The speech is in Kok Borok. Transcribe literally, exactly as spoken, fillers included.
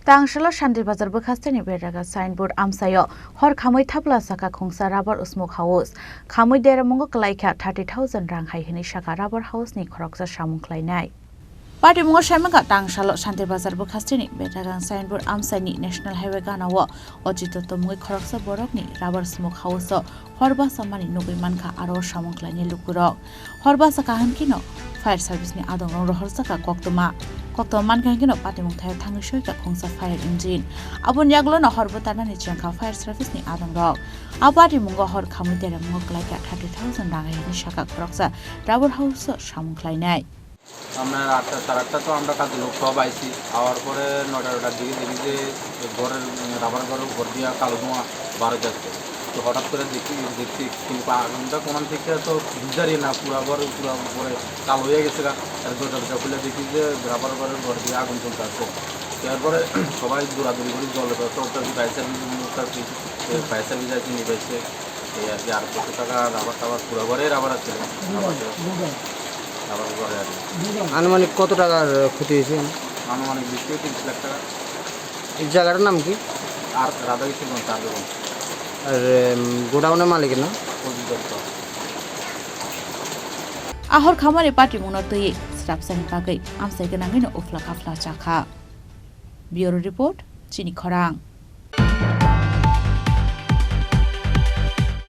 Tangsalo Shanti Bazar bwkhasteni beraga signboard amsaio hor khamwi thapla saka khungsa rubber smoke house. Khamwi deramungo kwlaikha thirty thousand rang hai hwnwi saka rubber house ni khoroksa samung khlainai. Patimungo saimangkha tangsalo Shanti Bazar bwkhasteni beraga signboard amsaini National Highway ganao Ojito tomwi khoroksa borokni rubber smoke house o hor basa mani nugwi mankha aro samung khlainai lukurok. Hor basa kaham kheno fire service ni adongrok rohorjakha koktwma. Koktwma mankha hinkhe no patimung thaio thangwi soikha khungsa fire engine. Aboni yagulo no hor bwtarnani chengkha fire service ni adongrok. A patimungo hor khamwi deramungo kwlaikha thirty thousand rang hai hwnwi saka khoroksa rubber house o samung khlainai. আমরা আটটা, সাড়ে আটটা তো আমরা কাজে লোক সব আইছি। আওয়ার পরে নয়টা, নয়টার দিকে দেখি যে ঘরের, উম, রাবার ঘরের উপর দিয়া কালো ধোঁয়া বার হয়ে যাচ্ছে। তো হঠাৎ করে দেখি, দেখছি কিন্তু আগুনটা কোন থেকে তো বুঝতে পারি না, পুরা ঘর পুরা উপরে কালো হয়ে গেছে গা। আর দরজা টরজা খুলে দেখি যে রাবার ঘরের ঘর দিয়ে আগুন চলতে আছে। এরপরে সবাই দৌড়াদৌড়ি করে জল, তো ওটা কি ফায়ার সার্ভিস, ফায়ার সার্ভিস আছে, নিয়ে পাইছে। এই আর কি, আর কত টাকা রাবার টাবার, পুরো ঘরে রাবার আছে। রাবার, রাবার ঘরে আর কি। আনুমানিক কত টাকার ক্ষতি হয়েছে? আনুমানিক বিশ থেকে তিরিশ লাখ টাকা। এই জায়গাটার নাম কি? আর রাধাকৃষ্ণগঞ্জ, চার দোকান। আর, উম, গোডাউনের মালিকের নাম? অজিত Dutta. Ahor khamani patimungno twiwi srapsani bagwi amchai gwnangwino uphla kaphla chakha. Bureau Report, Chini Khorang.